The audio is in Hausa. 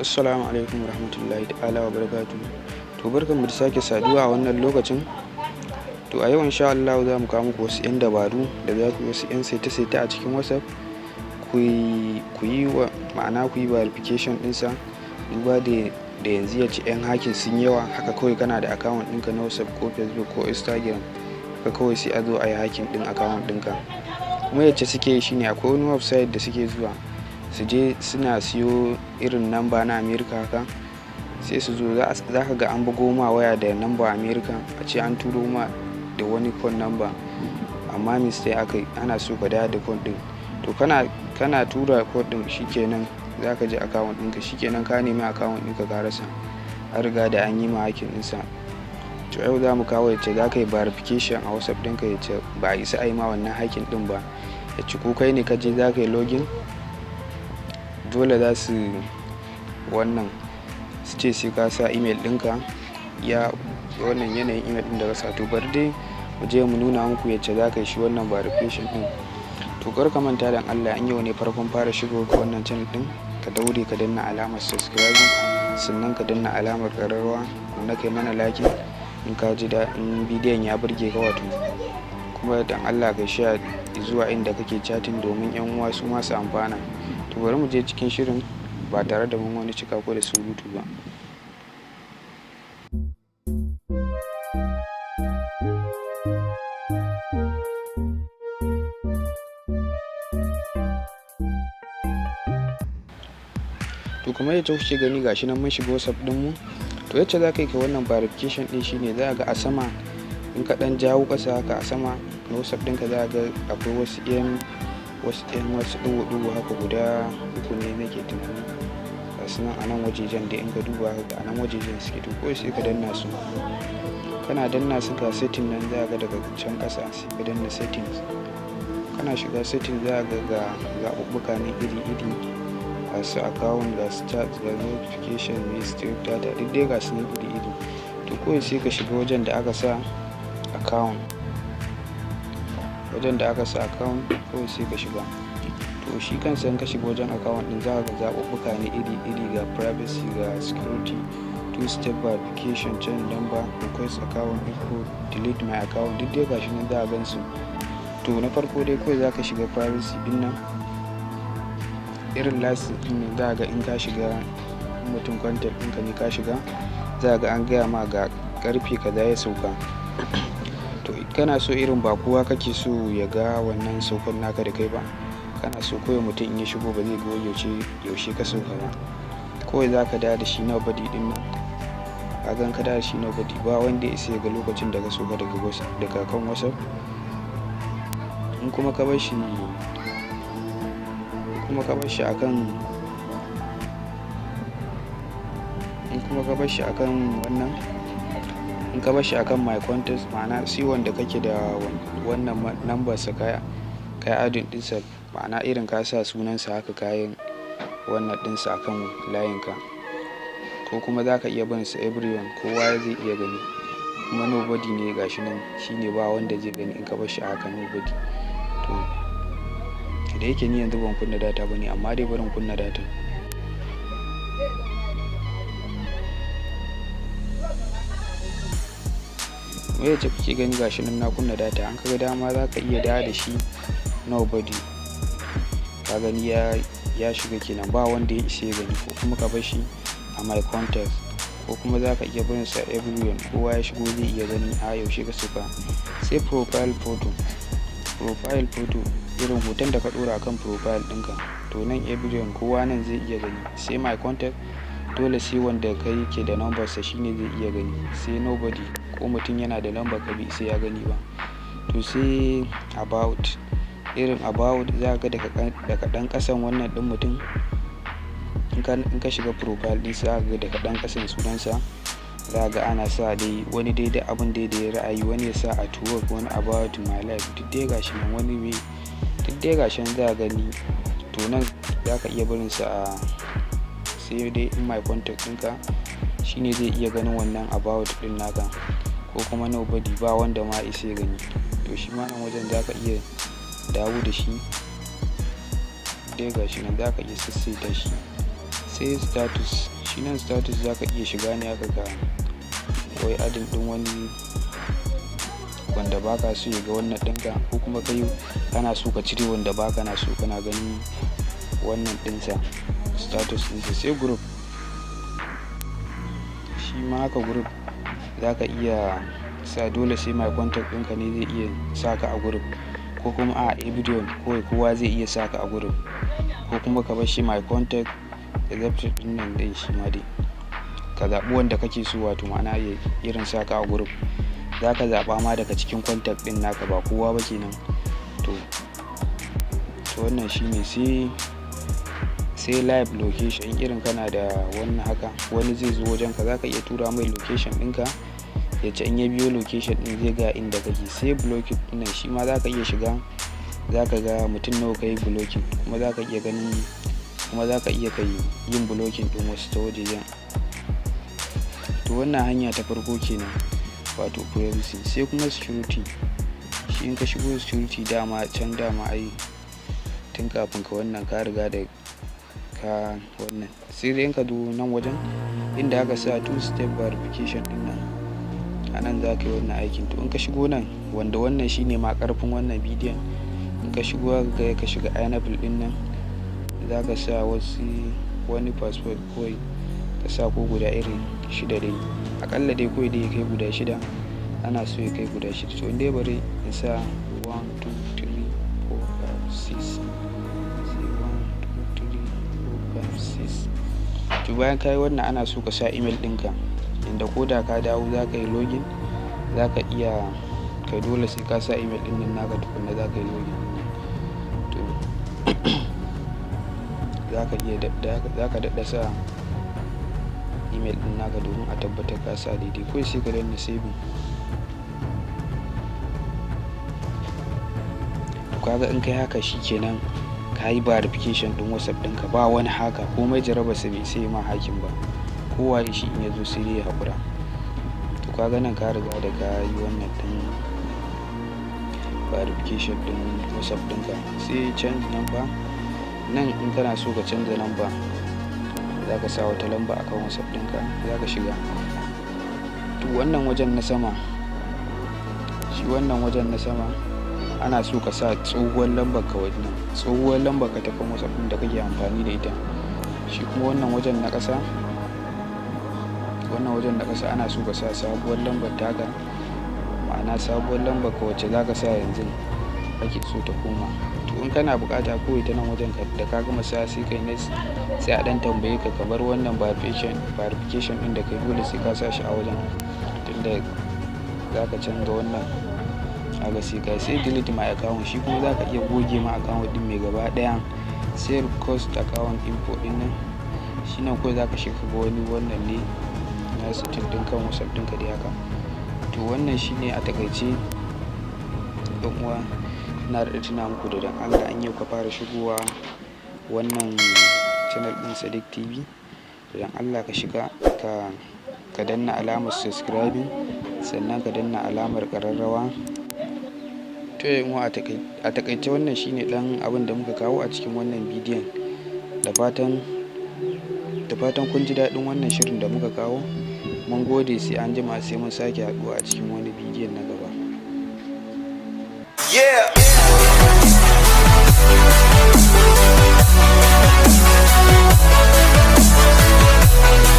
Assalamu alaikum warahmatullahi ta'ala wa barakatuhu. To, barkanmu da sake saduwa a wannan lokacin. To, a yau insha Allah za mu kawo muku wasu 'yan dabaru da za ku yi wasu 'yan saite-saite a cikin WhatsApp, ku yi wa, ma'ana ku yi verification ɗinsa, duba da yanzu ya ce 'yan hacking sun yawa. Haka kawai kana da account ɗinka na WhatsApp ko Facebook ko Instagram, haka kawai sai a zo a yi hacking ɗin account ɗinka. Kuma yacce suke yi shine, akwai wani website da suke zuwa su je suna siyo irin namba na America haka, sai su zo, za ka ga an bugo ma waya da namba America, a ce an turo ma da wani phone number, amma mistake aka yi, ana so ka dawo da code ɗin. To, kana tura code ɗin, shikenan za ka je account ɗinka, shikenan ka nemi account ɗinka ka rasa, an riga da an yi ma hacking ɗinsa. To, yau za mu kawo yacce za ka yi verification a WhatsApp ɗinka, yacce ba a isa a yi ma wannan hacking ɗin ba, yacce ko kai ne ka je za ka yi login, dole za su wannan, su ce sai ka sa email ɗinka, ya wannan yanayin email ɗin da ka sa. To, bari dai mu je mu nuna muku yacce za ka yi shi wannan verification ɗin. To, kar ka manta, dan Allah, in yau ne farkon fara shigo ka wannan channel ɗin, ka daure ka danna alamar subscribing, sannan ka danna alamar ƙararrawa, na kai mana like in ka ji daɗin bidiyon, ya burge ka wato. Kuma dan Allah ka share zuwa inda kake chatting domin 'yan uwa su ma su amfana. To, bari mu je cikin shirin ba tare da mun wani cika ko da surutu ba. To, kamar yadda kuke gani, gashi nan mun shiga WhatsApp ɗinmu. To, yacce za ka yi ka wannan verification ɗin shine, za ga a sama, in ka ɗan jawo ƙasa haka, a sama na WhatsApp ɗinka za ga akwai wasu 'yan wasu ɗigo-ɗigo haka guda uku ne nake tunani, ga su nan a nan wajejen da in ka duba haka, a nan wajejen suke. To, kawai sai ka danna su. Kana danna su, ga setting nan za ga daga can ƙasa, sai ka danna settings. Kana shiga setting, za ga ga zaɓuɓɓuka ne iri-iri, ga su account, ga su chat, ga notification, history, data, duk dai ga su nan iri-iri. To, kawai sai ka shiga wajen da aka sa account, wajen da aka sa account, kawai sai ka shiga. To, shi kansa in ka shiga wajen account din, za ka ga zaɓuɓɓuka ne iri-iri, ga privacy, ga security, two step verification, change number, request account info, delete my account, duk dai gashi nan za a gan su. To, na farko dai kawai za ka shiga privacy din nan, irin last din ne. Za ga in ka shiga, mutum contact ɗinka ne ka shiga, za ga an gaya ma ga karfe kaza ya sauka. To, kana so irin ba kowa kake so ya ga wannan saukan naka da kai ba, kana so kawai mutum in ya shigo ba zai ga yaushe ka sauka ba, kawai za ka dawo da shi nobody din nan. Ka gan ka dawo da shi nobody, ba wanda ya isa ya ga lokacin da ka sauka daga kan WhatsApp. In kuma ka bar shi akan wannan, in ka bar shi akan my contacts, ma'ana sai wanda kake da wannan number sa kai adding ɗinsa, ma'ana irin ka sa sunansa haka, kayan wannan ɗinsa akan layinka, ko kuma za ka iya barin sa everyone, kowa zai iya gani. Kuma nobody ne, gashi nan, shine ba wanda zai gani in ka bar shi a haka nobody. To, da yake ni yanzu ban kunna data bane, amma dai barin kunna data. Kamar yacce kuke gani, gashi nan na kunna data. An kaga dama za ka iya dawo da shi nobody, ka gani ya shiga kenan, ba wanda ya isa ya gani, ko kuma ka bar shi a my contacts, ko kuma za ka iya barin sa everyone, kowa ya shigo zai iya gani a yaushe ka sauka. Sai profile photo. Profile photo, irin hoton da ka dora akan profile ɗinka. To, nan everyone, kowa nan zai iya gani. Sai my contact, dole sai wanda kai ke da number sa shine zai iya gani. Sai nobody, ko mutum yana da number ka bai sai ya gani ba. To, sai about. Irin about, za ka ga daga ɗan ƙasan wannan ɗin mutum, in ka shiga profile ɗin sa, ga daga ɗan ƙasan sunansa, za ga ana sa dai wani daidai abin da ya ra'ayi, wani ya sa at work, wani about my life, duk dai gashi nan, wani mai, duk dai gashi nan za gani. To, nan za ka iya barin sa a sai dai in my contact ɗinka shine zai iya ganin wannan about ɗin naka, ko kuma nobody, ba wanda ma isa ya gani. To, shi ma nan wajen za ka iya dawo da shi dai, gashi nan, za ka iya sassaita shi. Sai status. Shi nan status za ka iya shiga ne haka ka wai adding ɗin wani wanda baka so ya ga wannan ɗinka, ko kuma kai kana so ka cire wanda baka na so kana ganin wannan ɗinsa, status ɗinsa. Sai group. Shi ma haka group za ka iya sa dole sai my contact ɗinka ne zai iya sa ka a group, ko kuma a everyone, kawai kowa zai iya sa ka a group, ko kuma ka bar shi my contact except ɗin nan dai. Shi ma dai ka zaɓi wanda kake so, wato ma'ana ya irin sa ka a group. Za ka zaɓa ma daga cikin contact ɗin naka, ba kowa ba kenan. To wannan shine. Sai live location. Irin kana da wannan haka, wani zai zo wajen ka, za ka iya tura mai location ɗinka, ya ce in ya biyo location ɗin zai ga inda kake. Sai blocking ɗin nan, shi ma za ka iya shiga za ka ga mutum nawa ka yi blocking, kuma za ka iya ganin, kuma za ka iya kai yin blocking ɗin wasu ta wajejen. To wannan hanya ta farko kenan, wato privacy. Sai kuma security. Shi in ka shigo security, dama can dama ai tun kafin ka wannan ka riga da ka wannan. Sai dai in ka zo nan wajen inda aka sa two step verification ɗin nan, a nan za ka yi wannan aikin. To in ka shigo nan, wanda wannan shine ma karfin wannan bidiyon, in ka shigo ka ka shiga enable ɗin nan, za ka sa wasu wani password kawai ka sa, ko guda irin shida dai akalla dai, kawai dai ya kai guda shida. Ana so ya kai guda shida. To in dai bari in sa 1, 2, 3, 4, 5, 6, sai 1, 2, 3, 4, 5, 6. To bayan ka yi wannan, ana so ka sa email ɗinka, inda ko da ka dawo za ka yi login, za ka iya kai. Dole sai ka sa email ɗin nan naka tukunna za ka yi login. To za ka iya za ka daɗa sa email ɗin naka domin a tabbatar ka sa daidai. Kawai sai ka danna saving. To kaga in kai haka, shikenan, ka yi verification ɗin WhatsApp ɗinka. Ba wani haka komai jarabarsa bai sai ma hacking ba. Kowaye shi in ya zo, sai dai ya haƙura. To kaga nan ka riga da ka yi wannan ɗin verification ɗin WhatsApp ɗinka. Sai change number. Nan in kana so ka canza number, za ka sa wata lamba akan WhatsApp ɗinka, za ka shiga. To wannan wajen na sama, shi wannan wajen na sama ana so ka sa tsohuwar lambar ka, wannan tsohuwar lambar ka ta kan WhatsApp ɗin da kake amfani da ita. Shi kuma wannan wajen na ƙasa, wannan wajen na ƙasa ana so ka sa sabuwar lambar taka, ma'ana sabuwar lambar ka wacce za ka sa yanzu ake so ta koma. To in kana buƙata, kawai ta nan wajen da ka gama sa, sai kai next. Sai a ɗan tambaye ka ka bar wannan verification ɗin da kai. Dole sai ka sa shi a wajen tunda za ka canza wannan. Kaga sai ka sai delete my account. Shi kuma za ka iya goge ma account ɗin mai gaba ɗaya. Sai request account info ɗin nan, shi nan kawai za ka shiga ka ga wani wannan ne na setting ɗin kan WhatsApp ɗinka dai haka. To wannan shine a takaice, ɗan uwa. Ina daɗa tuna muku da dan Allah, an yau ka fara shigowa wannan channel ɗin Sadiq TV, dan Allah ka shiga ka danna alamar subscribing, sannan ka danna alamar ƙararrawa. To yan uwa, a takaice wannan shine ɗan abin da muka kawo a cikin wannan bidiyon. Da fatan kun ji daɗin wannan shirin da muka kawo. Mun gode, sai an jima, sai mun sake haɗuwa a cikin wani bidiyon na gaba. Yeah.